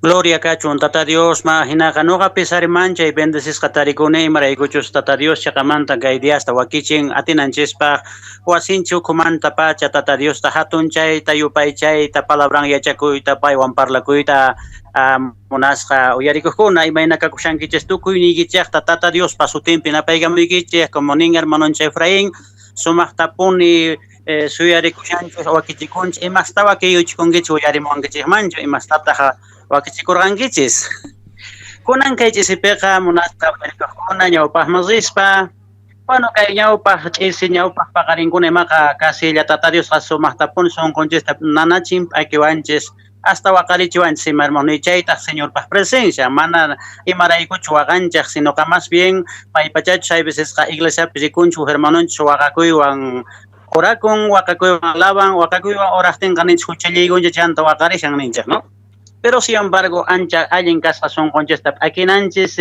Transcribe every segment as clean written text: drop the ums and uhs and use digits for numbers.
Gloria kachun Tata Dios ma hinaqa nuqapis ari manchay bendecisqa tarikuni imaraykuchus Tata Dios chiqamanta kay diasta wakichin atinanchispaq wasinchik ukhumanta pacha Tata Diosta hatunchayta yupaychayta palabran yachakuyta paywan parlakuyta munasqa uyarikuqkuna imayna kakushankichis tukuyniykichikta Tata Diospa sutinpi napaykamuykichik como nin hermanonchik Efraín sumaqtapuni suyarikushanchik wakichikunchik imasta wakiyuchikunkichik uyarimuwankichikmanchu imastataq wakichikurqankichis kunan kay ch'isipiqa munasqa uyarikuqkuna ñawpaqman rispa bueno kay ñawpaq ch'isi ñawpaq paqarinkuna imaqa casi Tata Diosqa sumaqtapuni sunqunchista nanachin p'akiwanchis hasta waqarichiwanchis ima hermano chaytaq Señorpaq presencia mana imaraykuchu waqanchik sinoqa más bien paypachachus hay vecesqa iglesiapi rikunchik hermanonchis waqakuywan orakun waqakuywan alaban waqakuywan oraqtinqa ninchik huchallaykunchik chanta waqarishan ninchik, ¿no? Pero sin embargo ancha allin kasqa sunqunchista p'akinanchis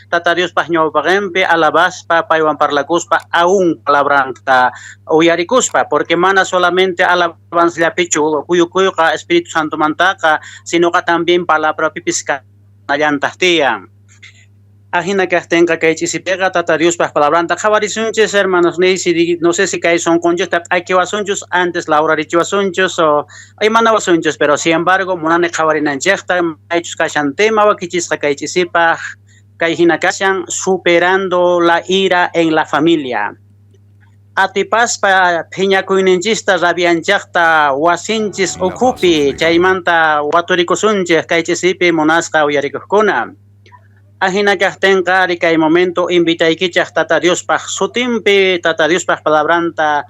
Tata Diospaq ñawpaqinpi alabaspa paywan parlakuspa aún palabranta uyarikuspa porque mana solamente alabanzallapichu kuyukuyqa Espíritu Santomantaqa sinoqa también palabrapipis kanallantaq tiyan. Ajina kaqtinqa kay ch'isipiqa Tata Diospaq palabranta qhawarisunchis hermanos niy si no sé si kay sunqunchista p'akiwasunchus antes lawrarichiwasunchus o imanawasunchus pero sin embargo munani qhawarinanchikta maychus kashan tema wakichisqa kay ch'isipaq kay hina kashan superando la ira en la familia. Atipaspa phiñakuyninchista rabianchaqta wasinchis ukhupi chaymanta waturikusunchik kay ch'isipi munasqa uyarikuqkuna. Ajina kaqtinqa ari kay momento invitaykichaq Tata Diospaq sutinpi Tata Diospaq palabranta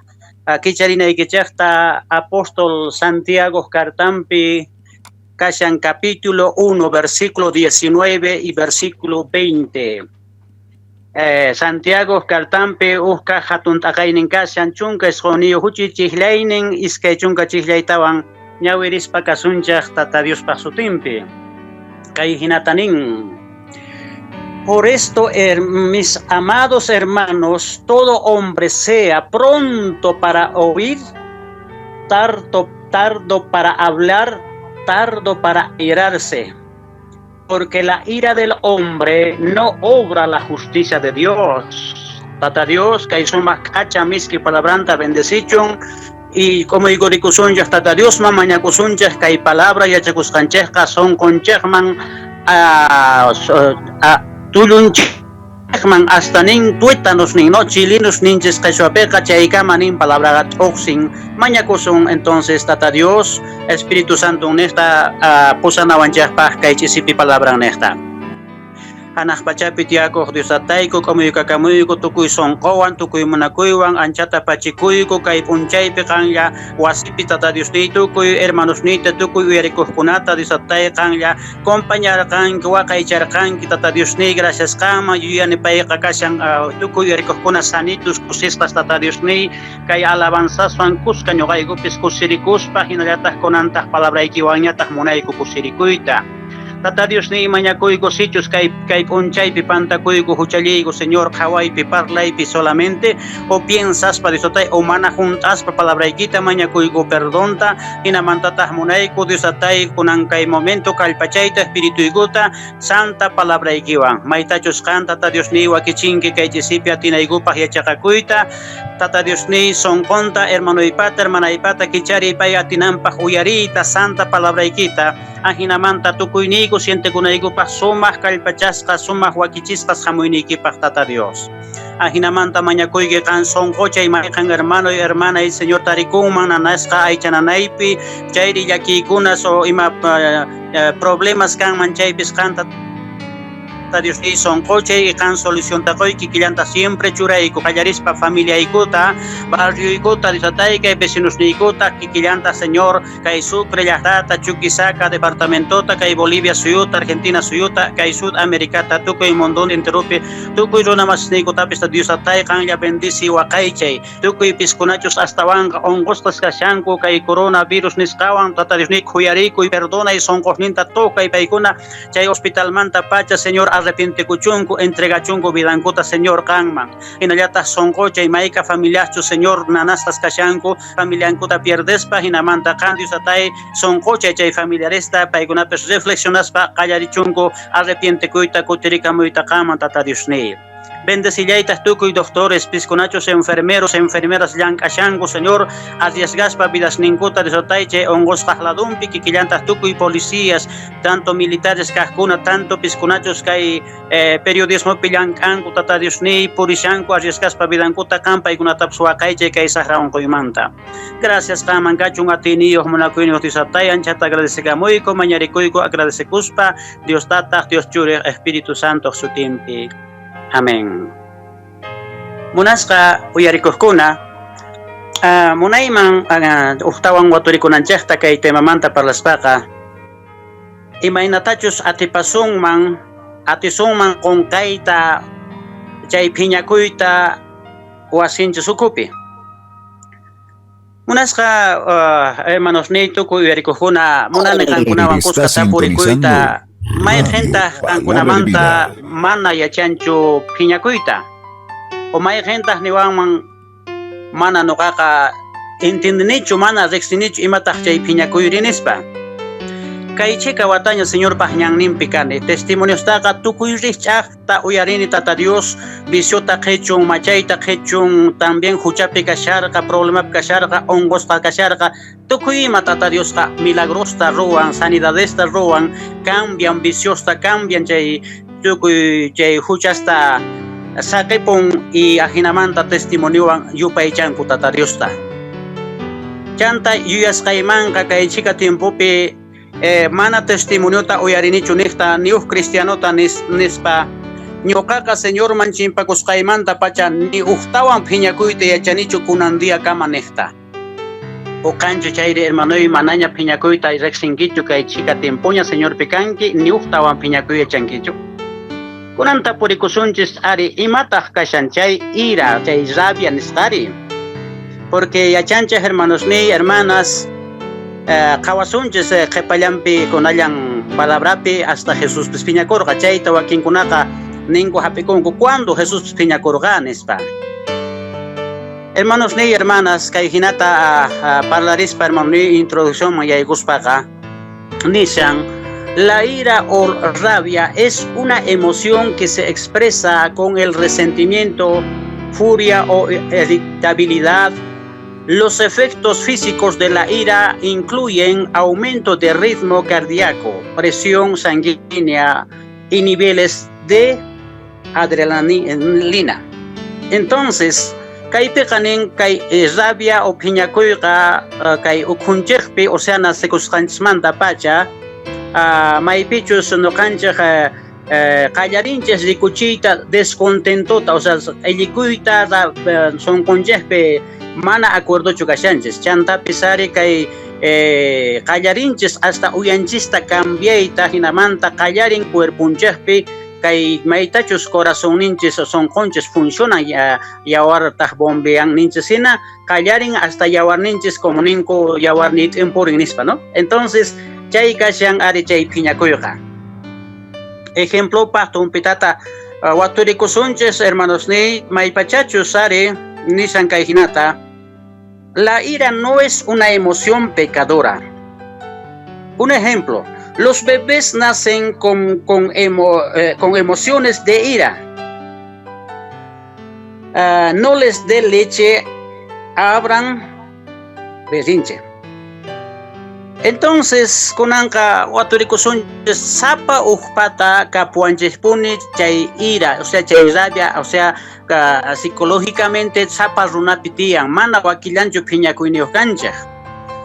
kicharinaykichaqta apóstol Santiago cartampi kashan capítulo 1 versículo 19 y versículo 20. Santiago cartampi uqka hatun t'aqaynin kashan chunka isquniyuq huch'uy chijllaynin iskay chunka chijllaytawan ñawirispa kasunchaq Tata Diospaq sutinpi. Kay hinata nin: Por esto, mis amados hermanos, todo hombre sea pronto para oír, tardo para hablar, tardo para irarse, porque la ira del hombre no obra la justicia de Dios. Tata Dios, kay sumaq k'acha miski palabranta bendecichun y como rikurikusunchik Tata Dios mañakusunchik kay palabra yachakusqanchikqa sunqunchikman tullunchikman hasta nin tuétanos nin no chilinos ninchis qhichwapiqa chaykama nin palabraqa t'uqsin mañakusun entonces Tata Dios Espíritu Santo niqta pusanawanchikpaq kay ch'isipi palabran niqta. Hanaq pachapi tiyakuq Dios Tatayku k'umuykakamuyku tukuy sunquwan tukuy munakuywan anchata pachikuyku kay p'unchaypi qanlla wasipi Tata Diosniy tukuy hermanosniyta tukuy uyarikuqkunata Dios Tatay qanlla compañarqanki waqaycharqanki Tata Diosniy gracias qanman yuyani payqa kashan tukuy uyarikuqkuna sanitus kusisqas Tata Diosniy kay alabanzaswan kuska ñuqaykupis kusirikuspa hinallataq kunantaq palabraykiwanñataq munayku kusirikuyta. Tata Diosniy mañakuyku sichus kay kay p'unchaypi pantakuyku huchalliyku Señor qhawaypi parlaypi solamente o piensaspa Dios Tatay o mana hunt'aspa palabraykita mañakuyku perdonta hinamantataq munayku Dios Tatay kunan kay momento kallpachayta espirituykuta santa palabraykiwan maytachus qan Tata Diosniy wakichinki kay ch'isipi atinaykupaq yachaqakuyta Tata Diosniy sunqunta hermanoypata hermanaypata kichariy pay atinanpaq uyariyta santa palabraykita ajinamanta tukuyniyku sientekunaykupaq sumaq kallpachasqa sumaq wakichisqas hamuyniykipaq Tata Dios. Ajinamanta mañakuyki qan sunquchay mayqan hermano y hermanay Señor tarikunman nanasqa aychananaypi chayri llakiykunas o ima problemas kanman chaypis qanta Dios sunquchay y qan solucionta quy kikillanta siempre churayku qallarispa familiaykuta barrioykuta Dios Tatay kay vecinosniykuta kikillanta Señor kay Sucre llaqtata Chuquisaca departamentota kay Bolivia suyuta Argentina suyuta kay Sud Americata tukuy mundo enteropi tukuy runa masniykutapis Dios Tatay qanlla bendici waqaychay tukuy piskunachus astawanqa unqusqas kashanku kay coronavirus nisqawan Tata Diosniy khuyarikuy perdonay sunqusninta tukay paykuna chay hospitalmanta pacha Señor Arrepientekuchunku, entregachunku vidankuta, Señor, qanman. Hinallataq sonqochay mayka familiaschu, Señor, nanasqas kashanku familiankuta pierdespa. Hinamanta qan, Dios Tatay, sonqochay chay familiaresta, paykunapis reflexionaspa qallarichunku arrepientekuyta, kutirikamuyta qanman, Tata Diosniy. Bendecillaytaj tukuy doctores, piskunachus enfermeros, enfermeras llank'ashanku, Señor, arriesgaspa vidasninkuta, Dios Tatay, chay onqosqaj ladunpi. Kikillantaq tukuy policías, tanto militares kajkuna, tanto piskunachus kay periodismopi llank'anku, Tata Diosniy, purishanku arriesgaspa vidankuta, qan paykunatapis waqaychay kay saqra onqoymanta. Gracias qanman kachun, atiyniyuq, munakuyniyuq Dios Tatay. Anchata agradecekamuyku, mañarikuyku agradecekuspa, Dios Tataq, Dios Churiq, Espíritu Santo sutinpi. Amén. Munasqa uyarikuqkuna, munayman ujtawan waturikunanchikta kay temamanta parlaspaqa, imaynatachus atipasunman, atisunman qunqayta chay phiñakuyta wasinchis ukhupi. Munasqa hermanosniy, tukuy uyarikuqkuna, munani qankunawan Está kuska tapurikuyta. Sintonizando Radio Mayqintaq Palabra de qankunamanta Vida. Mana yachanchu phiñakuyta? O mayqintaq niwanman: "Mana nuqaqa entendinichu, mana riqsinichu imataq chay phiñakuyri", nispa? Kay chhika wataña Señorpaq ñanninpi kani. Testimoniostaqa tukuy rikch'aqta uyarini. Tata Dios viciota qhichun, machayta qhichun, también huchapi kasharqa, problemapi kasharqa, unqusqa kasharqa. Tukuy ima Tata Diosqa milagrosta ruwan, sanidadesta ruwan, cambian viciosta, cambian chay tukuy chay huchasta saqipun y ajinamanta testimoniowan yupaychanku Tata Diosta. Chanta yuyasqaymanqa kay chhika tiempopi mana testimoniota uyarinichu niqta ni uj cristianota nispa: "Ñuqaqa Señorman chimpakusqaymanta pacha ni ujtawan phiñakuyta yachanichu kunan día kama", niqta. Uqanchu chayri, hermanoy, manaña phiñakuyta riqsinkichu? Kay chhika tiempoña Señorpi kanki, ni ujtawan phiñakuy yachankichu? Kunan tapurikusunchis ari, imataq kashan chay ira, chay rabia nisqari? Porque yachanchik, hermanosniy, hermanas, qhawasunchis qhipallanpi kunallan palabrapi hasta Jesuspis phiñakurqa. Chayta wakinkunaqa ninku, hap'ikunku: "¿Cuándo Jesuspis phiñakurqa?" nispa. Hermanos niy, hermanas, kay hinata parlarispa, hermano niy, introduccionman yaykuspaqa nishan: "La ira o rabia es una emoción que se expresa con el resentimiento, furia o irritabilidad. Los efectos físicos de la ira incluyen aumento de ritmo cardíaco, presión sanguínea y niveles de adrenalina". Entonces, kaypiqa nin kay rabia o phiñakuyqa kay ukhunchikpi, o sea, nacekusqanchismanta pacha, maypichus nuqanchik qallarinchik rikuchiyta descontentota, o sea, q'illikuyta, sunqunchikpi mana acuerdochu kashanchis. Chantapis ari kay qallarinchis hasta uyanchista cambiayta, hinamanta qallarin cuerponchikpi kay maytachus corazonninchis, sunqunchis funcionan, yawartaq bombean ninchis hina, qallarin hasta yawarninchis, como ninku, yawarniy t'impurin nispa, ¿no? Entonces, chay kashan ari chay phiñakuyqa. Ejemplopaq tumpitata waturikusunchis, hermanosniy, maypachachus ari nishan kay hinata: "La ira no es una emoción pecadora. Un ejemplo, los bebés nacen con emociones de ira. Ah, no les dé leche, abran berrinche". Entonces, kunanqa waturikusunchis sapa ujpata kapuwanchispuni chay ira, o sea, chay rabia, o sea, psicológicamente sapa runapi tiyan, mana wakillanchu phiñakuyniyuq kanchik.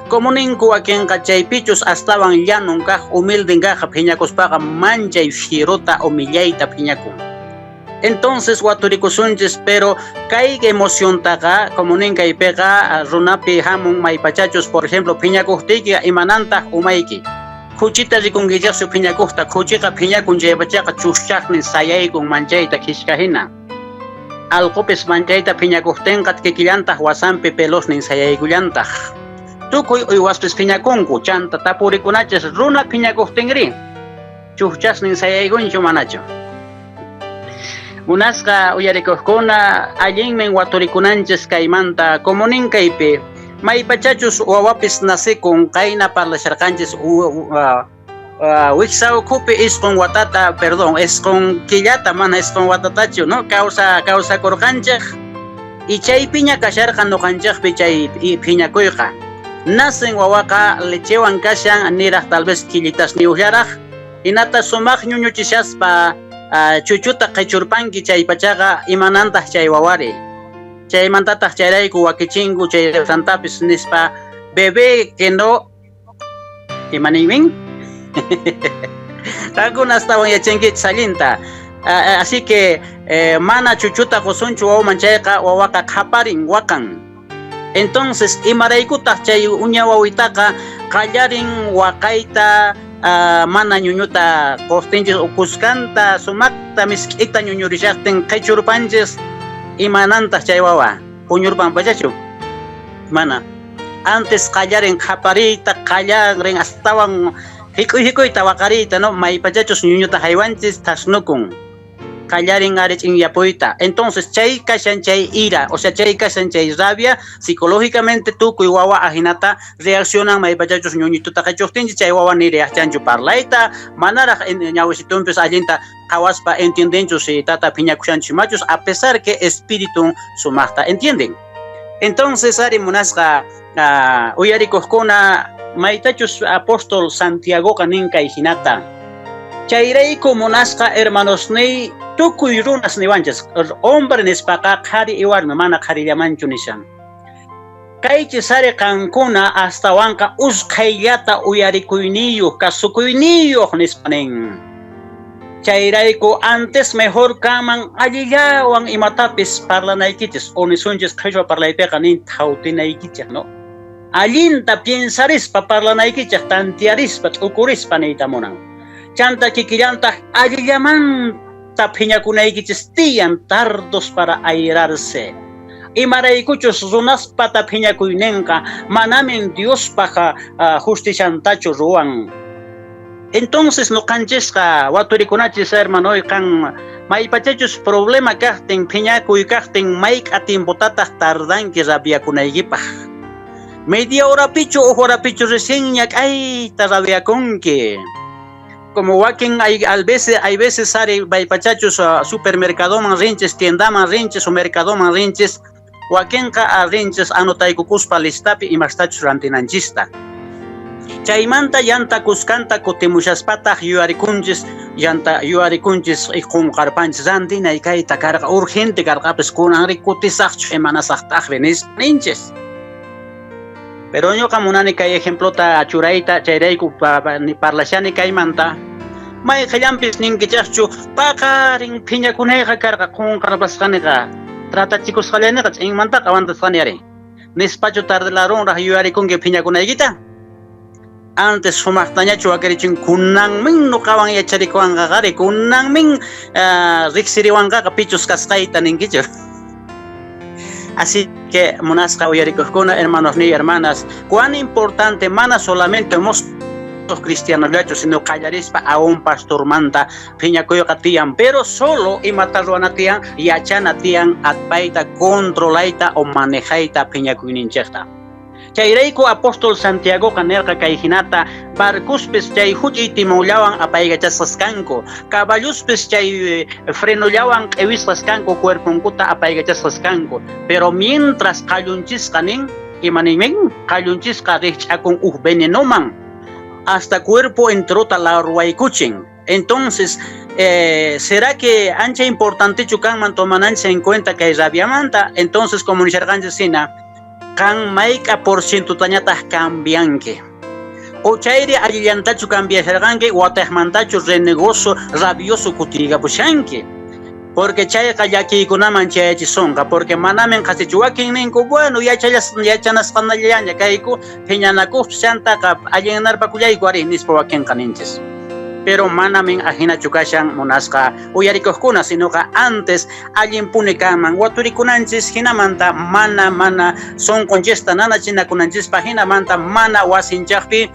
Como ninku wakinqa, chaypichus astawan llanun kaq, humilden kaq, phiñakuspaqa manchay fierota, humillayta phiñakun. Entonces waturikusunchis, pero kay emociontaqa, como nin kaypiqa, runapi hamun maypachachus, por ejemplo, phiñakuqtiyki imanantaq umayki? Khuchita rikunkichaqchu phiñakuqta? Khuchiqa phiñakun chaypachaqa chuschaqnin sayaykun manchayta khishka hina. Allqupis manchayta phiñakuqtinqa kikillantaq wasanpi pelosnin sayaykullantaq. Tukuy uywaspis phiñakunku. Chanta tapurikunachis, runa phiñakuqtinri, chuchasnin sayaykunchu manachu? Munasqa uyarikuqkuna, allinmin waturikunanchis kaymanta comunin kaypi. Maypachachus wawapis nacekun, qayna parlasharqanchis wiksa ukhupi 9 watata, perdón, 9 killata, mana 9 watatachu, no, kawsakurqanchik. Y chaypiña kasharqa nuqanchikpi chay phiñakuyqa. Nacen wawaqa lechewan kashan, niraq tal vez killitasniyuqllaraq, hinata sumaq ñuñuchishaspa chuchuta qichurpanki chaypachaqa imanantaq chay wawari. Chaymantataq chayrayku wakichinku chay santapis nispa, bebé que no imaninmin. Qankuna astawan yachankichis allinta. Así que mana chuchuta qusunchu wawaman chayqa wawaqa qhaparin waqan. Entonces imaraykutaq chay uña wawitaqa qallarin waqayta mana ñuñuta quqtinchis ukuskanta sumaqta misk'ita ñuñurishaqtin qichurpanchis imanantaq chay wawa puñurpan pachachu mana antes qallarin qhapariyta qallarin astawan hik'uy hik'uyta waqariyta, no, maypachachus ñuñuta haywanchis thasnukun qallarin ari ch'inyapuyta. Entonces chay kashan chay ira, o sea chay kashan chay rabia, psicológicamente tukuy wawa ajinata reaccionan maypachachus ñuñituta qichuqtinchis chay wawa niri yachanchu parlayta, manaraq ñawisitunpis allinta qhawaspa entiendenchu si tata phiñakushanchis machus, a pesar que espíritu sumaqta entienden. Entonces ari munasqa uyarikuqkuna, maytachus apóstol Santiagoqa nin kay hinata. Chayrayku munasqa hermanosniy tukuy runas niwanchis, hombre nispaqa qhari warmi mana qharillamanchu nishan. Kaychis ari qankuna astawanqa usqhayllata uyarikuyniyuq kasukuyniyuq nispa nin. Chayrayku antes mejor kanman allillawan imatapis parlanaykichis, o nisunchis qhichwa parlaypiqa nin thawtinaykichik, no? Allinta piensarispa parlanaykichik, tantiarispa, t'ukurispa niyta munan. Chanta kikillantaq allillamanta phiñakunaykichis tiyan, tardos para airarse. Imaraykuchus runaspata phiñakuyninqa manamin Diospaq justishantachu ruwan. Entonces nuqanchisqa waturikunachis hermanoy qan maypachachus problema kaqtin phiñakuy kaqtin mayk'a timputataq tardanki rabiakunaykipaq. Media horapichu huk horapichu recién ñak'ayta rabiakunki. Como wakin hay veces ari maypachachus supermercadoman rinchis, tiendaman rinchis o mercadoman rinchis, wakinqa rinchis anotaykukuspa listapi imastachus rantinanchista. Chaymanta llanta kuskanta kutimushaspataq yuyarikunchis, llanta yuyarikunchis qunqarpanchis rantinay kayta karqa urgente karqapis kunanri kutisaqchu imanasaqtaqri nispa ninchis. Pero ñuqa munani kay ejemplota churayta chayrayku parlashani kaymanta. Mayqillanpis ninkichaqchu paqarin phiñakunayqa karqa qunqarpasqaniqa tratachikusqallayniqa ch'inmantaqa aguantasqani ari. Nispachu tardelarunraq yuyarikunki phiñakunaykita? Antes sumaqtañachu wakirichin kunanmin nuqawan yacharikuwanqaqari kunanmin riqsiriwanqaqa pichus kasqayta ninkichu. Así que munasqa uyarikuqkuna, hermanos ni hermanas, cuán importante mana solamente los cristianos llachu, sino qallarispa aún pastormanta phiñakuyqa tiyan, pero solo imata ruwana tiyan, yachana tiyan atpayta, controlayta o manejayta phiñakuyninchikta. Chayrayku apóstol Santiagoqa nirqa kay hinata, barcospis chay huch'uy timonllawan apaykachasqas kanku, caballospis chay frenollawan q'iwisqas kanku, cuerponkuta apaykachasqas kanku, pero mientras qallunchisqa nin, imaninmin qallunchisqa riqch'akun uj venenoman, hasta cuerpo enterota larwaykuchin. Entonces, ¿será que ancha importantechu kanman tomananchis en cuenta kay rabiamanta? Entonces, como nisharqanchis hina, qan mayk'a por cientotañataq cambianki. O chayri allillantachu cambiasharqanki, wataqmantachu renegoso, rabioso kutiykapushanki. Porque chayqa llakiykunaman chayachisunqa, porque manamin qhasichu wakin ninku, bueno, yachanasqanallaña kayku, phiñanakuqchu chantaqa allinnarpakullayku ari nispa wakinqa ninchis. Pero manamin ajinachu kashan, munasqa uyarikuqkuna, sinoqa antes allinpuni kanman waturikunanchis, hinamanta mana sunqunchista nanachinakunanchispa, hinamanta mana wasinchaqpi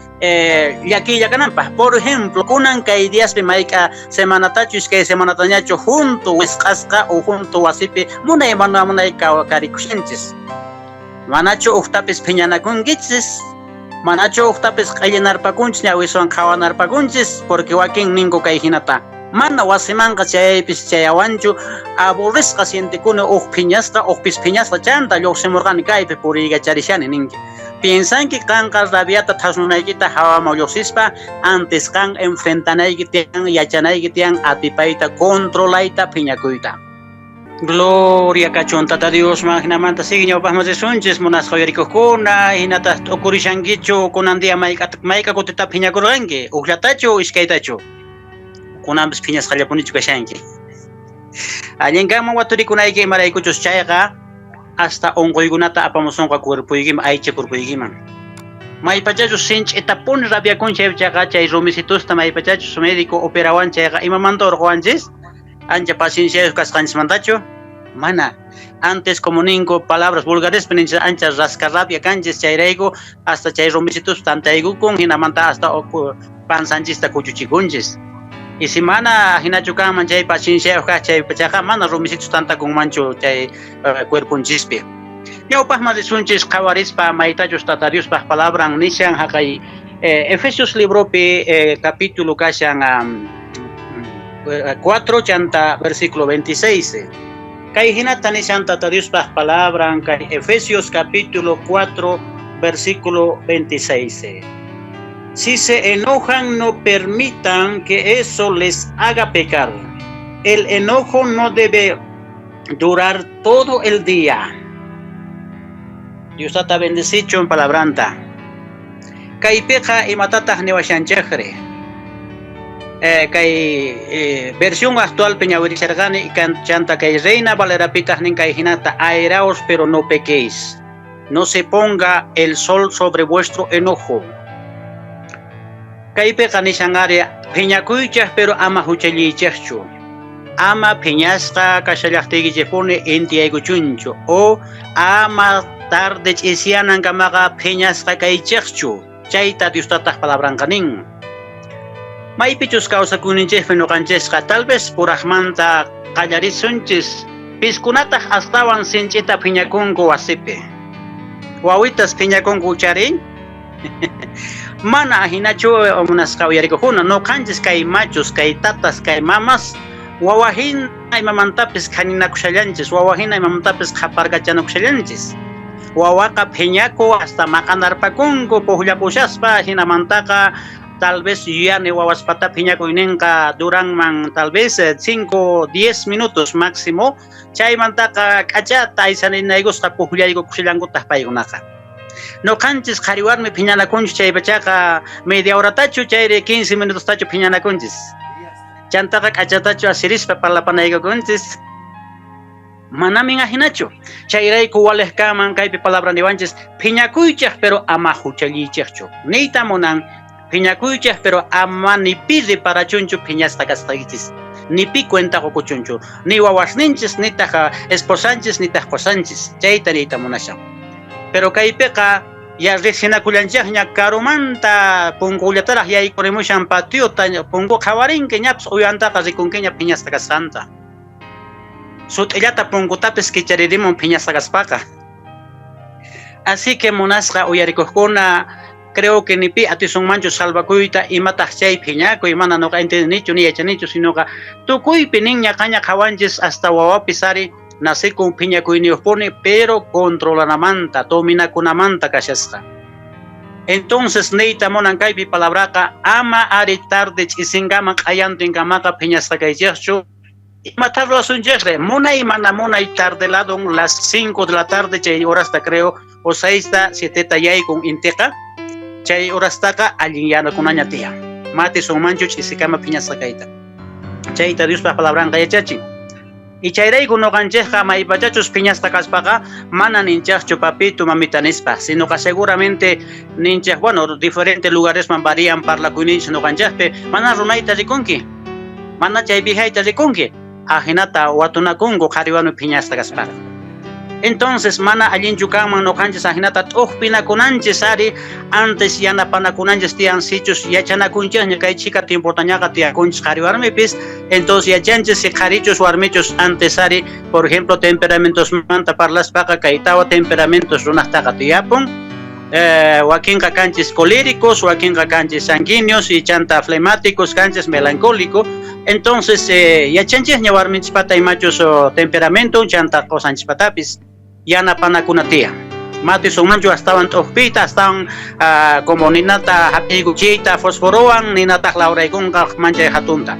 llakiylla kananpaq. Por ejemplo, kunan kay diaspi mayka semanatachu iskay semanatañachu junto wisq'asqa o junto wasipi munay mana munay karikushanchis. Manachu uqtapis phiñanakunkichis, manachu uqtapis q'illinarpakunchis, ñawiswan qhawanarpakunchis, porque wakin ninku kay hinata: mana wasimanqa chayaypis chayawanchu, aburrisqa sientikuni, uq phiñasqa, uqpis phiñasqa, chanta lluqsimurqani kaypi puriykacharishani ninki. Piensanki qanqa rabiata thasnunaykita hawaman lluqsispa, antes qan enfrentanayki tiyan, yachanayki tiyan atipayta, controlayta phiñakuyta. Gloria kachun Tata Diosman. Hinamanta sigue ñawpaqman risunchis, munasqa uyarikuqkuna. Hinataq t'ukurishankichu kunan día mayka kutita phiñakurqanki, uqllatachu iskaytachu, kunanpis phiñasqallapunichu kashanki? Allin kanman waturikunayki, imaraykuchus chayqa hasta unquykunata apamusunqa cuerpoykiman, aycha cuerpoykiman. Maypachachus sinch'itapuni rabiakun chaychaqa, chay rumisitusta maypachachus médico operawan chayqa, imamanta urquwanchis? Ancha pacienciayuq kasqanchismantachu? Mana. Antes, como ninku palabras vulgares ninchis, ancha rascarrabia kanchis, chayrayku hasta chay rumisitus tantaykukun, hinamanta hasta panzanchista kuchuchikunchis. Y si mana hinachu kanman chay pacienciayuq kaq chay pachaqa, mana rumisitus tantakunmanchu chay cuerponchispi. Ñawpaqman risunchis qhawarispa maytachus Tata Diospaq palabran nishan haqay Efesios libropi, capítulo kashan 4 chanta versículo 26. Kay hinata nishan Tata Diospaq palabran kay Efesios capítulo 4 versículo 26. Si se enojan, no permitan que eso les haga pecar. El enojo no debe durar todo el día. Dios tata bendecichun palabranta. Kaypiqa imatataq niwashanchikri? Kay versión actualpi ñawirisharqani, chanta kay Reina Valerapitaq nin kay hinata: airaos pero no pequéis. No se ponga el sol sobre vuestro enojo. Kaypiqa nishan ari phiñakuychaq pero ama huchalliychaqchu. Ama phiñasqa kashallaqtiykichikpuni inti yaykuchunchu o ama tarde ch'isiyanankamaqa phiñasqa kaychikchu. Chayta Dios tataq palabranqa nin. Maypichus kawsakuyninchikpi ñuqanchisqa tal vez puraqmanta qallarisunchis, piskunataq astawan sinch'ita phiñakunku wasipi. Wawitas phiñakunku chari? Mana ahinachu, munasqa uyarikuqkuna, ñuqanchis kay machus, kay tatas, kay mamas wawahina imamantapis khaninakushallanchis, wawahina imamantapis qhaparkachanakushallanchis. Wawaqa phiñaku hasta maqanarpakunku pukllapushaspa, hinamantaqa tal vez yuyani wawaspata phiñakuyninqa duranman tal vez 5 10 minutos máximo, chaymantaqa k'achata aysaninaykusqa pukllaykukushallankutaq paykunaqa. Ñuqanchis qhari warmi phiñanakunchis chaypachaqa media horatachu chayri 15 minutostachu phiñanakunchis. Chantaqa k'achatachu asirispa parlapanaykukunchis? Manamin ahinachu. Chayrayku waliq kanman kaypi palabra niwanchis phiñakuychaq pero ama huchalliychikchu. Niyta munan phiñakuychaq pero ama ni pi reparachunchu phiñasqa kasqaykichis. Ni pi cuenta qukuchunchu. Ni wawasninchis, nitaq esposanchis, nitaq qosanchis. Chayta niyta munashan. Pero kaypiqa ya riqsinakullanchikña, karumanta punkullataraq yaykurimushan patiota, punku qhawarinki ñapas uyantaqa rikunkiña phiñasqa kasqanta. Sut'illata punkutapis kicharirimun phiñasqa kaspaqa. Así que munasqa uyarikuqkuna, creo que ni pi atisunmanchu salvakuyta imataq chay phiñakuy, mana nuqa entendinichu ni yachanichu, sinoqa tukuypi nin ñaqaña qhawanchis hasta wawapis ari nacekun phiñakuyniyuqpuni, pero controlanamanta, dominakunamanta kashasqa. Entonces niyta munan kaypi palabraqa ama ari tarde ch'isinkama q'ayantinkamaqa phiñasqa kaychikchu. Imata ruwasunchikri? Munay mana munay tarde ladon las 5 de la tarde chay horasta creo o 6 ta 7 ta yaykun intiqa, chay horastaqa allin yanakunaña tiyan. Mati sunmanchu ch'isikama phiñasqa kayta. Chayta Diospaq palabranqa yachachin. Y chayrayku noqanchejqa maypachachus phiñasqa kaspaqa mana ninchejchu papito mamita nispa, sinoqa seguramente ninchej, bueno, diferente lugaresman varían parlakuyninchej noqanchejpi, mana runayta rikunki, mana chay vijayta rikunki, ajinata watunakunku qhari warmi phiñasqa kaspaqa. Entonces mana allinchu kanman noqanchis ajinata t'uqpinakunanchis ari, antes yanapanakunanchis tiyan sichus yachanakunchikña kay chhika tiempotañaqa tiyakunchis qhari warmipis, entonces yachanchis si qharichus warmichus antes ari, por ejemplo, temperamentosmanta parlaspaqa kay tawa temperamentos runaqtaqa tiyapun. Wakinqa kanchis coléricos, wakinqa kanchis sanguíneos y chanta flemáticos kanchis melancólico. Entonces yachanchikña warminchispata imachus temperamento chanta qosanchispatapis yanapanakuna tiyan. Matisunmanchu astawan t'uqpiyta, astawan como ninata hap'iykuchiyta fosforowan, ninataq lawraykunqa manchay hatunta.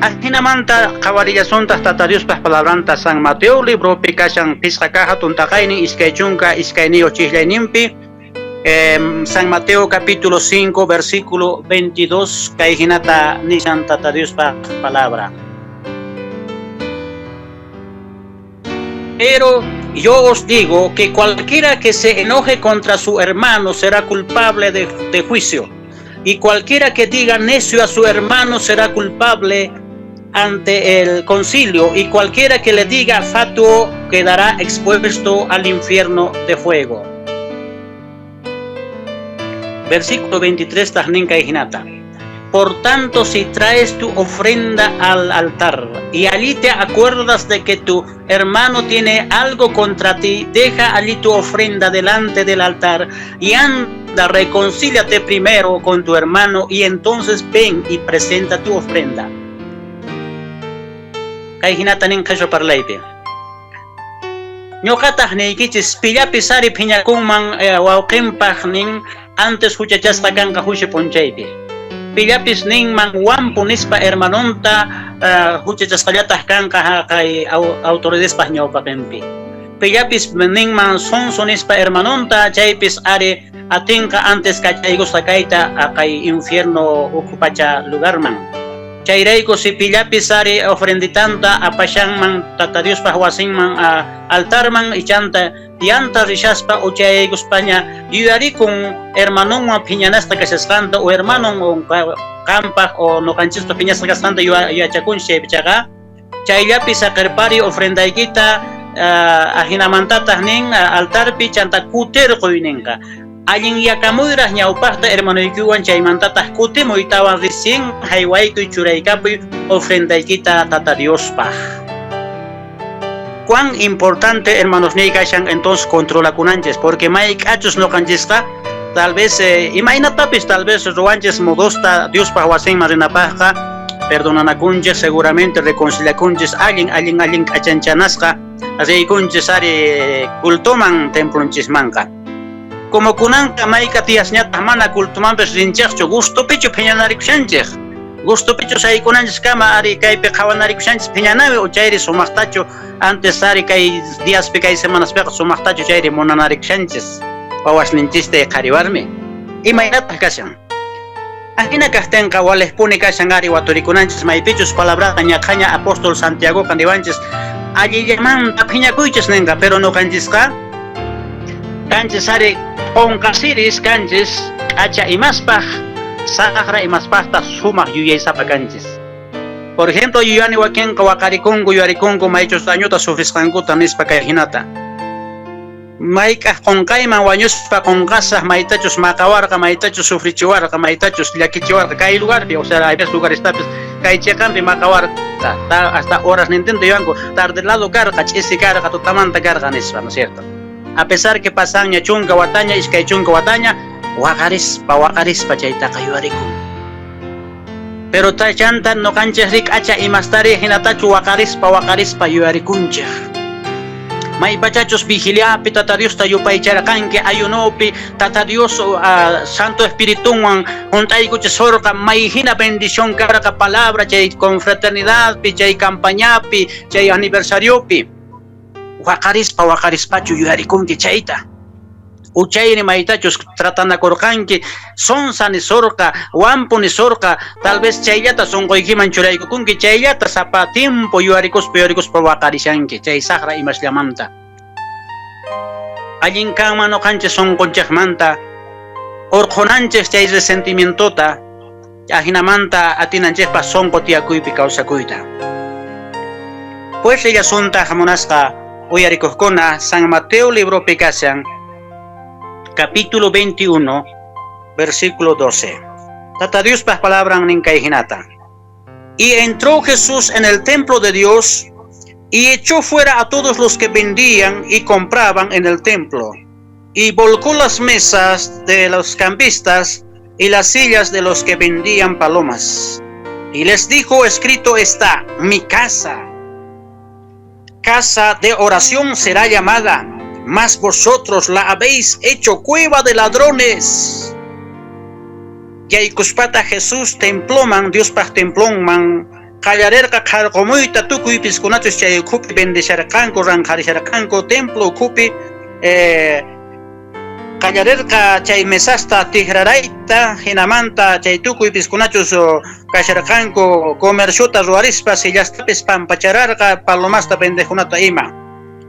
Ajinamanta qhawarillasuntaq Tata Diospaq palabranta San Mateo libropi kashan phisqa kaq hatun taqaynin 22 chiqllayninpi. San Mateo capítulo 5 versículo 22 kay hinata nishan Tata Diospaq palabra. Pero yo os digo que cualquiera que se enoje contra su hermano será culpable de juicio. Y cualquiera que diga necio a su hermano será culpable ante el concilio. Y cualquiera que le diga fatuo quedará expuesto al infierno de fuego. Versículo 23, tajnin kay hinata. Por tanto, si traes tu ofrenda al altar y allí te acuerdas de que tu hermano tiene algo contra ti, deja allí tu ofrenda delante del altar y anda, reconcíliate primero con tu hermano y entonces ven y presenta tu ofrenda. Kay hinata nin qheshwa parlaypi. Ñuqataq niykichis pillapis ari phiñakunman wawqinpaq nin antes huchachasqa kanqa juicio p'unchaypi. Pillapis ninman wampu nispa hermanonta huchachasqallataq kanqa haqay autoridadespaq ñawpaqinpi. Pillapis ninman sonso nispa hermanonta chaypis ari atinqa antes kachaykusqa kayta haqay infierno ukhu pacha lugarman. Chayrayku si pillapis ari ofrenditanta apashanman Tata Diospaq wasinman altarman ichanta yanta rishaspa uchayaykuspaña yuyarikun hermanonwan phiñanasqa kashasqanta o hermanon o qampaq o noqanchispa phiñasqa kasqanta yachakunchis chaypichaqa chayllapi saqirpari ofrendaykita ajinamantataq nin altarpi chanta kutirquy ninqa. Allin yakamuyraq ñawpaqta hermanoykiwan chaymantataq kutimuytawan recién haywaykuy churaykapuy ofrendaykita Tata Diospaq. Cuán importante, hermanos niy kashan entonces controlakunanchis, porque mayk'achus noqanchisqa tal vez imaynatapis tal vez ruwanchis modosta Diospaq wasinman rinapaqqa perdonanakunchis seguramente reconciliakunchis allin allin allin k'achanchanasqa riykunchis ari cultoman templonchismanqa. Como kunanqa mayka tiyasñataq mana cultomanpis rinchikchu gustopichu phiñanarikushanchik. Gustopichu saykunanchis kama ari kaypi qhawanarikushanchis phiñanawi o chayri sumaqtachu antes ari kay diaspi kay semanaspiqa sumaqtachu chayri munanarikushanchis wawasninchista y qhari warmi. Imaynataq kashan. Ajina kaqtinqa walejpuni kashan ari waturikunanchis maypichus palabraqa ñaqhaña apóstol Santiagoqa niwanchis allillamanta phiñakuychis ninqa, pero noqanchisqa kanchis ari qonqasiris kanchis k'acha imaspaq saqra imaspaqtaq sumaq yuyaysapa kanchis. Por ejemplo, yuyani wakinqa waqarikunku yuyarikunku maychus dañuta sufrisqankuta nispa kay hinata. Mayk'aq qonqayman wañuspa qonqasaq maytachus maqawarqa, maytachus sufrichiwarqa, maytachus llakichiwarqa kay lugarpi, o sea, hay veces lugarestapis kay chiqanpi maqawarqa, hasta horas nintinta yuyanku, tarde lado karqa, ch'isi karqa, tutamanta karqa nispa, ¿no es cierto? A pesar que pasanña chunka wataña, iskay chunka wataña, waqarispa, waqarispa chaytaqa yuyarikun. Pero chanta noqanchik rik'acha imastari hinatachu waqarispa, waqarispa yuyarikunchik. Maypachachus vigiliapi Tata Diosta yupaycharqanki ayunopi Tata Dios Santo Espiritunwan hunt'aykuchisurqa may hina bendición karqa palabra chay confraternidadpi, chay campañapi, chay aniversariopi. Waqarispa, waqarispachu yuyarikunki chayta. Uchayri maytachus tratanakurqanki, sonsa nisurqa, wampu nisurqa, tal vez chayllata sunquykiman churaykukunki, chayllata sapa tiempo yuyarikuspa yuyarikuspa waqarishanki chay saqra imasllamanta. Allin kanman ñuqanchik sunqunchikmanta urqhunanchik chay resentimientota, ajinamanta atinanchikpaq sunqu tiyakuypi kawsakuyta. Pues rillasuntaj munasqa uyarikuqkuna San Mateo libropi kashan capítulo 21 versículo 12. Tata Diospaj palabran nin kay jinata. Y entró Jesús en el templo de Dios y echó fuera a todos los que vendían y compraban en el templo, y volcó las mesas de los cambistas y las sillas de los que vendían palomas. Y les dijo: escrito está, mi casa, casa de oración será llamada, mas vosotros la habéis hecho cueva de ladrones. Yaykuspata Jesús temploman, Diospaj templonman, qallarerqa qharqumuyta tukuy piskunachus chay ukhupi vendisharqanku, ranqharisharqanku templo ukhupi, qallarerqa chay mesasta tikrarayta, hinamanta chay tukuy piskunachus kasharqanku comerciota ruwarispa sillastapis pampachararqa palomasta vendejunata ima.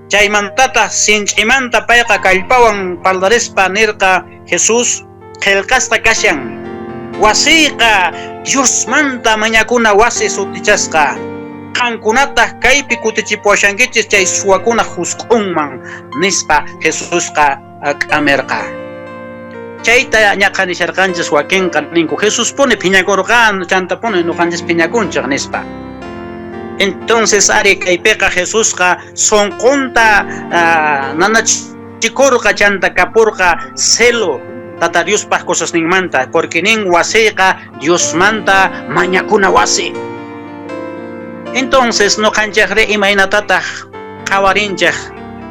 Chaymantata sinch'imanta payqa kallpawan parlarispa nirqa Jesús qillqasqa kashan: wasiyqa Diosmanta mañakuna wasi sutichasqa, qankunataq kaypi kutichipuwashankichis chay suwakuna jusq'unman, nispa Jesusqa k'amirqa. Chayta ñaqa nisharqanchis wakinqa ninku Jesuspuni phiñakurqan, chantapuni ñuqanchis phiñakunchik nispa. Entonces ari kaypiqa Jesusqa sunqunta nanachikurqa, chanta kapurqa celo Tata Diospaj cosasninmanta, porque nin wasiyqa Diosmanta mañakuna wasi. Entonces ñuqanchikri imaynatataq qhawarinchik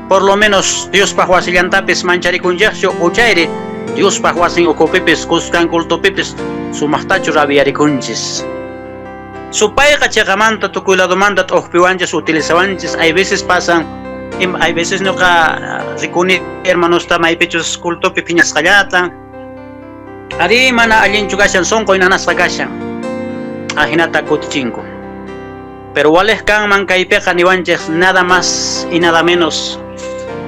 por lo menos Diospaj wasillantapis mancharikunchikchu uchayri Diospaj wasin ukhupipis kuskan cultopipis sumaqtachu rabiarikunchis. Supayqa chiqamanta tukuy ladomanta t'uqpiwanchis utilizawanchis. Hay veces pasan, hay veces ñuqa rikuni hermanosta maypichus cultopi phiñasqallata, ari mana allinchu kashan, sunquy nanasqa kashan, ajinata kutichinku. Pero walej kanman kaypiqa niwanchis nada más y nada menos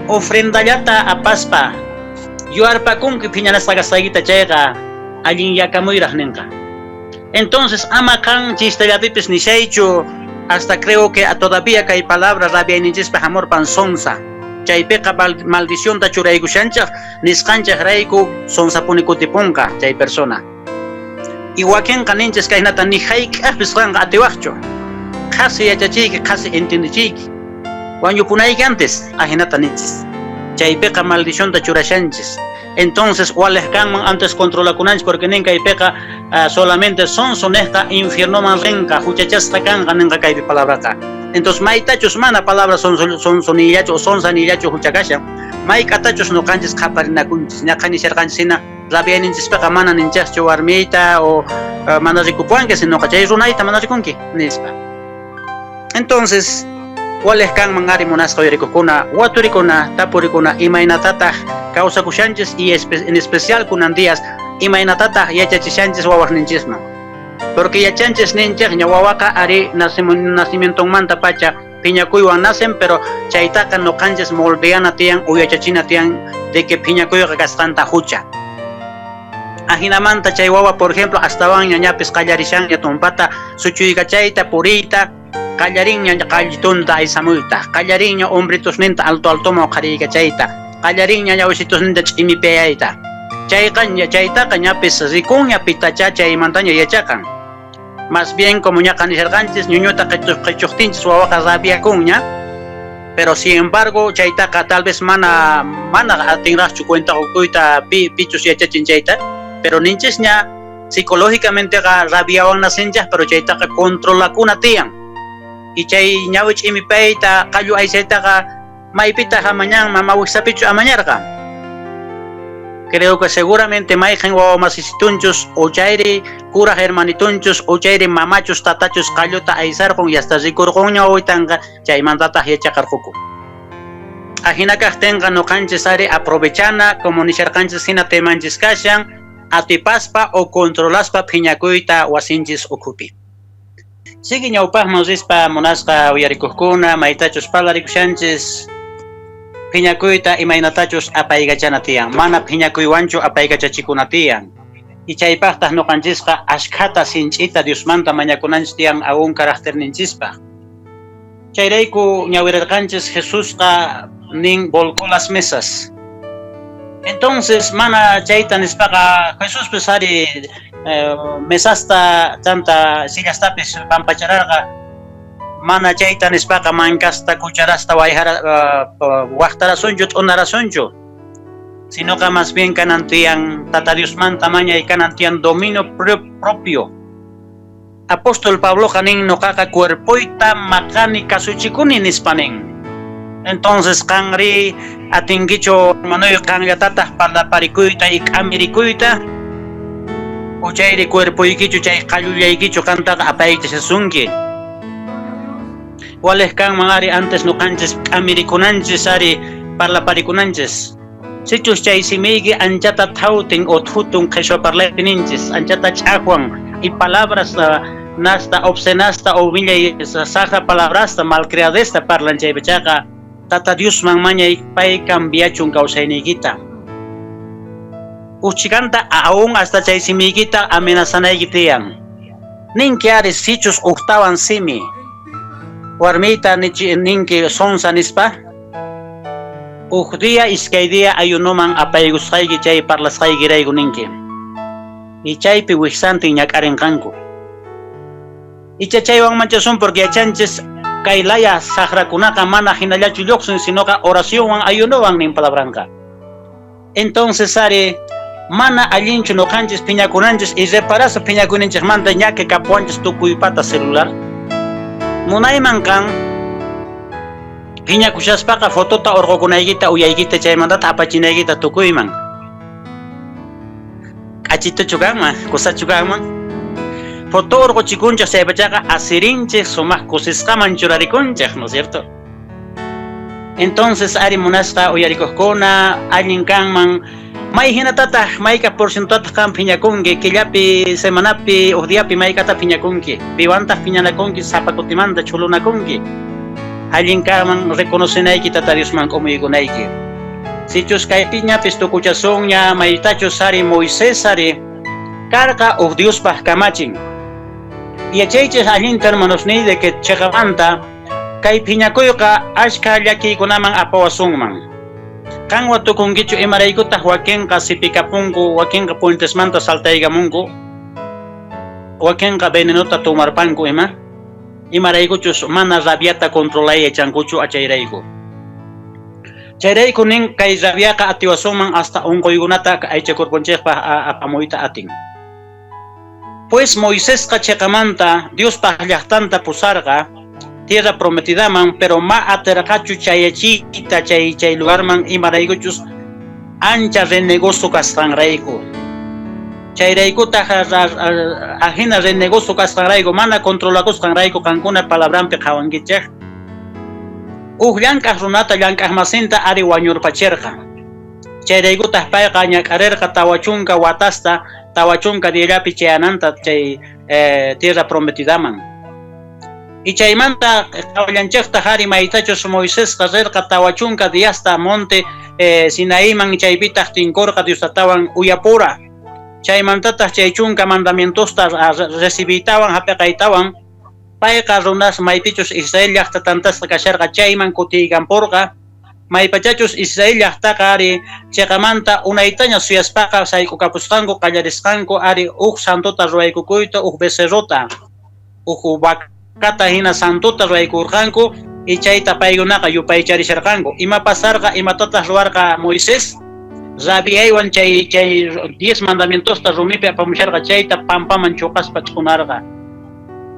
ofrendallata apaspa yuarpakunki phiñanasqa kasqaykita, chayqa allin yakamuyraq ninqa. Entonces ama qan chistellapipis nishaychu, hasta creo que todavía kay palabra rabiayninchispa hamurpan sonsa. Chaypiqa maldicionta churaykushanchik, nisqanchik rayku sonsapuni kutipunqa chay persona. Y wakinqa ninchis kaynata ni hayk'aqpis qanqa atiwaqchu. Qhasi yachachiyki, qhasi entendichiyki. Wañupunayki antes, ajinata ninchis. Chaypiqa maldicionta churashanchis. Entonces walej kanman antes controlakunanchis, porque nin kaypiqa solamente sonso nejqa infiernoman rinqa, huchachasqa kanqa ninqa kaypi palabraqa. Entonces maytachus mana palabra sonso, sonso nillachu o sonsa nillachu hucha kashan, mayk'atachus ñuqanchis qhaparinakunchis, ñaqa nisharqanchis hina rabiayninchispiqa mana ninchaschu warmiyta o mana rikupuwanki, sinoqa chay runayta mana rikunki nispa. Entonces walej kanman ari munasqa uyarikuqkuna, waturikuna, tapurikuna imaynatataq kawsakushanchis y en especial kunan días imaynatataq yachachishanchis wawasninchisman. Porque yachanchis ninchik ña wawaqa ari nacimientonmanta pacha phiñakuywan nacen, pero chaytaqa ñuqanchis moldeana tiyan o yachachina tiyan de que phiñakuyqa kasqanta hucha. Ajinamanta chay wawa, por ejemplo, astawan ñañapis qallarishanña tumpata suchuykachayta puriyta, qallarinña qallitunta aysamuyta, qallarinña hombritusninta alto altoman uqhariykachayta, qallarinña ñawisitusninta ch'imipayayta. Chayqa chaytaqa ñapis rikunña pitacha chaymantaña yachaqan. Más bien como ñaqa nisharqanchis ñuñuta qichuqtinchis wawaqa rabiakunña, pero sin embargo chaytaqa tal vez mana atinraqchu cuenta qukuyta pichus yachachin chayta, pero ninchisña psicológicamenteqa rabiawan nacinchaq, pero chaytaqa controlakuna tiyan. Y chay ñawi ch'imipayta qallu aysaytaqa maypitaq amañan mama wiksapichu amañarqa. Creo que seguramente mayqin wawa masisitunchus o chayri kuraj hermanitunchus o chayri mamachus tatachus qalluta aysarqun y hasta rikurqunña wawitanqa chaymantataq yachaqarquku. Ajina kaqtinqa ñuqanchis ari aprovechana, como nisharqanchis hina temanchis kashan, atipaspa o controlaspa phiñakuyta wasinchis ukhupi. Sigue ñawpaqman rispa, munasqa uyarikuqkuna, maytachus parlarikushanchis phiñakuyta imaynatachus apaykachana tiyan, mana phiñakuywanchu apaykachachikuna tiyan. Y chaypaqtaq ñuqanchisqa ashkhata sinch'ita Diosmanta mañakunanchis tiyan aún carácterninchispaq. Chayrayku ñawirarqanchis Jesusqa nin volcó las mesas. Entonces mana chayta nispaqa Jesuspis ari mesasta chanta sillastapis pampachararqa. Mana chayta nispaqa mankasta, cucharasta wayjara waqtarasunchu, t'unarasunchu. Sinoqa más bien kanan tiyan Tata Diosmanta mañay, kanan tiyan dominio propio. Apóstol Pabloqa nin ñuqaqa cuerpoyta maqani, kasuchikuni nispa nin. Entonces qanri atinkichu, hermanoy, qanllatataq parlaparikuyta y k'amirikuyta, o chayri cuerpoykichu, chay qallullaykichu qantaqa apaychasunki? Waliq kanman ari antes ñuqanchis k'amirikunanchis ari parlaparikunanchis. Sichus chay simiyki anchata thawtin o thutun, qheshwa parlaypi ninchis, anchata ch'akwan y palabras nasta obscenasta o millay sajra palabrasta malcriadesta parlan chaypachaqa, Tata Diosman mañay pay cambiachun kawsayniykita. Uchikanta aún hasta chay simiykita amenazanayki tiyan. Ninki ari sichus uktawan simi warmiyta ninki sonsa nispa, uj día iskay día ayunoman apaykusqayki chay parlasqaykirayku ninki. Y chaypi wijsantin ñak'arinqanku. Icha chaywan manchasun porque yachanchis kay laya saqrakunaqa mana hinallachu lluqsin, sinoqa oracionwan ayunowan nin palabranqa. Entonces ari mana allinchu ñuqanchis phiñakunanchis y reparasa phiñakuyninchikmanta ñaki kapuwanchis tukuypata celular. Munayman kan phiñakushaspaqa fotota urqukunaykita uyaykita chaymantata apachinaykita tukuyman. K'achituchu kanman, kusachu kanman. Foto urquchikunchik chaypachaqa asirinchik, sumaq kusisqaman churarikunchik, ¿no es cierto? Entonces ari munasqa uyarikuqkuna allin kanman may hinatataq mayka porcientotataq qan phiñakunki killapi, semanapi, uj diapi, maykata phiñakunki, piwantaq phiñanakunki, sapa kutimanta chulunakunki? Allin kanman reconocenayki, Tata Diosman k'umuykunayki. Sichus kaypiñapis tukuchasunña, maytachus ari Moisés ari karqa uj Diospaq kamachin. Yachaychis allinta, hermanosniy, de que chiqamanta kay phiñakuyqa ashka llakiykunaman apawasunman. Qanwa tukunkichu imaraykutaq wakinqa sipikapunku, wakinqa puentesmanta saltaykamunku, wakinqa venenota tomarpanku ima? Imaraykuchus mana rabiata controlay yachankuchu achayrayku. Chayrayku nin kay rabiaqa atiwasunman hasta unquykunata aycha cuerponchikpaq apamuyta atin. Pues Moisesqa chiqamanta Diospaq llaqtanta pusarqa tierra prometidaman, pero ma atirqachu chayachiyta chay lugarman, imaraykuchus ancha renegoso kasqanrayku. Chayraykutaq ajina renegoso kasqanrayku, mana controlakusqanrayku, qankuna palabranpi qhawankichik uj llank'aq runata llank'aqmasinta ari wañurpachirqa. Chayraykutaq payqa ñak'arirqa 40 watasta 40 diallapi chayananta chay tierra prometidaman. Y chaymanta qhawallanchiktaq ari maytachus Moisesqa rirqa 40 diasta monte Sinaiman, chaypitaq tinkurqa Dios tatawan uyapura. Chaymantataq chay chunka mandamientosta recibiytawan hap'iqaytawan payqa runas maypichus Israel llaqta tantasqa kasharqa chayman kutiykanpurqa. Maypachachus Israel llaqtaqa ari chiqamanta unaytaña suyaspaqa sayk'ukapusqanku, qallarisqanku ari uj santota ruwaykukuyta, uj becerrota, uj vacata hina santota ruwaykurqanku y chayta paykunaqa yupaycharisharqanku. Ima pasarqa, imatataq ruwarqa Moisés? Rabiaywan chay 10 mandamientosta rumipi apamusharqa, chayta pampaman chuqaspa ch'unarqa.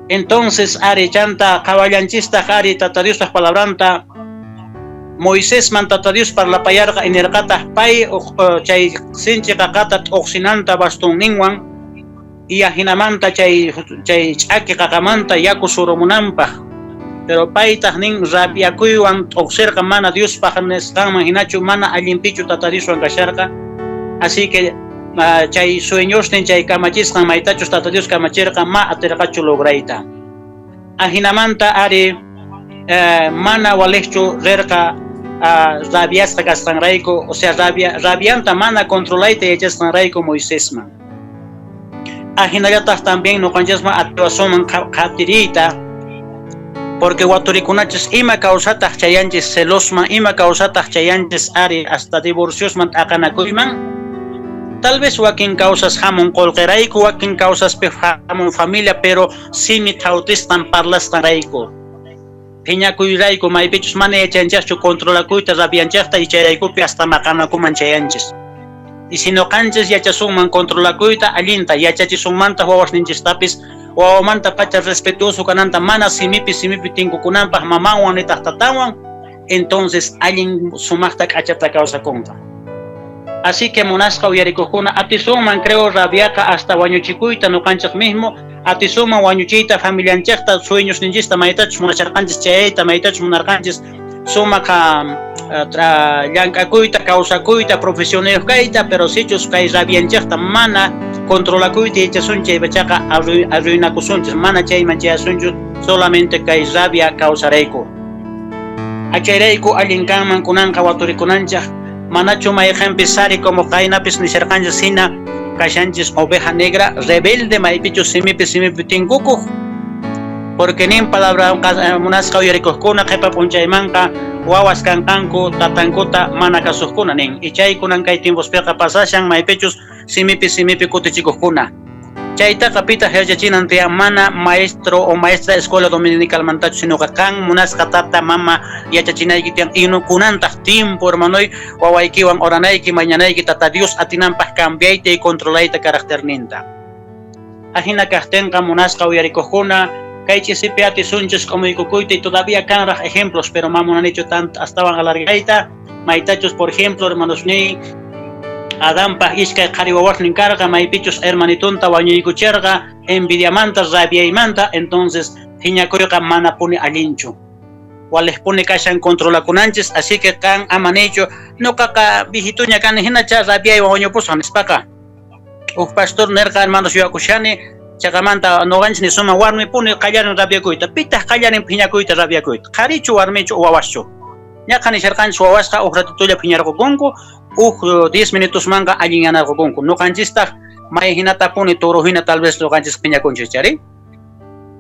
Entonces ari chanta qhawallanchistaq ari Tata Diospaq palabranta Moisesman Tata Dios parlapayarqa y nirqataq pay chay sinchi qaqata t'uqsinanta bastonninwan y ajinamanta chay ch'aki qaqamanta yaku surumunanpaq. Pero paytaq nin rabiakuywan t'uqsirqa, mana Diospaq nisqanman hinachu, mana allinpichu Tata Dioswan kasharqa. Así que chay sueñosnin, chay kamachisqan maytachus Tata Dios kamachirqa, ma atirqachu lograyta. Ajinamanta ari mana waliqchu rirqa rabiasqa kasqanrayku, o sea, rabianta mana controlayta yachasqanrayku Moisesman. Ajinallataq también ñuqanchikman atiwasunman qatiriyta, porque waturikunachis ima kawsataq chayanchis celosman, ima kawsataq chayanchis ari hasta divorciosman, t'aqanakuyman. Tal vez wakin causas hamun qolqerayku, wakin causaspi hamun familia, pero simi thawtisqan parlasqanrayku, phiñakuyrayku, maypichus mana yachanchikchu controlakuyta rabianchikta, y chayraykupi hasta maqanakuman chayanchis. Y si ñuqanchis yachasunman controlakuyta allinta, yachachisunmantaq wawasninchistapis wawamanta pacha respetuoso kananta, mana simipi simipi tinkukunanpaq mamanwan nitaq tatanwan, entonces allin sumaqta k'achata kawsakunqa. Así que, munasqa uyarikuqkuna, atisunman, creo, rabiaqa hasta wañuchikuyta ñuqanchik mismo, atisunman wañuchiyta familianchikta, sueñosninchista, maytachus munacharqanchis chayayta, maytachus munarqanchis sumaq llank'akuyta, kawsakuyta, profesional kayta, pero sichus kay rabianchikta mana controlakuyta yachasun chaypachaqa arruinakusunchis, mana chayman chayasunchu solamente kay rabia kawsarayku. Achayrayku allin kanman kunanqa waturikunanchik, manachu mayqanpis sari como qaynapis nisharqanchis hina kashanchis oveja negra rebelde, maypichus simipi simipi tinkukuq? Porque nin palabra, munasqa uyarikuqkuna, qhipa p'unchaymanqa wawas kanqanku tatankuta mana kasuqkuna nin. Y chaykunan kay tiempospiqa pasashan, maypichus simipi simipi kutichikuqkuna. Chaytaqa pitaq yachachinan tiyan? Mana maestro o maestra escuela dominicalmantachu, sinoqa qan, munasqa tata mama, yachachinayki tiyan. Y kunantaq tiempo, hermanoy, wawaykiwan oranayki, mañanayki Tata Dios atinanpaq cambiayta y controlayta caracterninta. Ajina kaqtinqa, munasqa uyarikuqkuna, kay ch'isipi atisunchis k'umuykukuyta. Y todavía kanraq ejemplos, pero ma munanichu tanto astawan alargayta. Maytachus, por ejemplo, hermanos niy, Adanpaq iskay qhari wawasnin karqa, maypichus hermanitunta wañuykucherqa envidiamanta, rabiaymanta. Entonces phiñakuyqa manapuni allinchu, waliqpuni kashan controlakunanchis. Así que qan ama niychu "Ñuqaqa viejituña kani, hinacha rabiaywan wañupusaq" nispaqa. Huk pastor nerqa, hermanos, yuyakushani chaqamanta, ñuqanchis nisuman warmipuni qallarin rabiakuyta. Pitaq qallarin phiñakuyta, rabiakuyta? Qharichu, warmichu, wawaschu? Ñaqa nisharqanchis wawasqa huk ratitulla phiñarqukunku, huk 10 minutosmanqa allinyanarqukunku. Ñuqanchistaq may hinatapuni toro hina tal vez ñuqanchis phiñakunchis chari.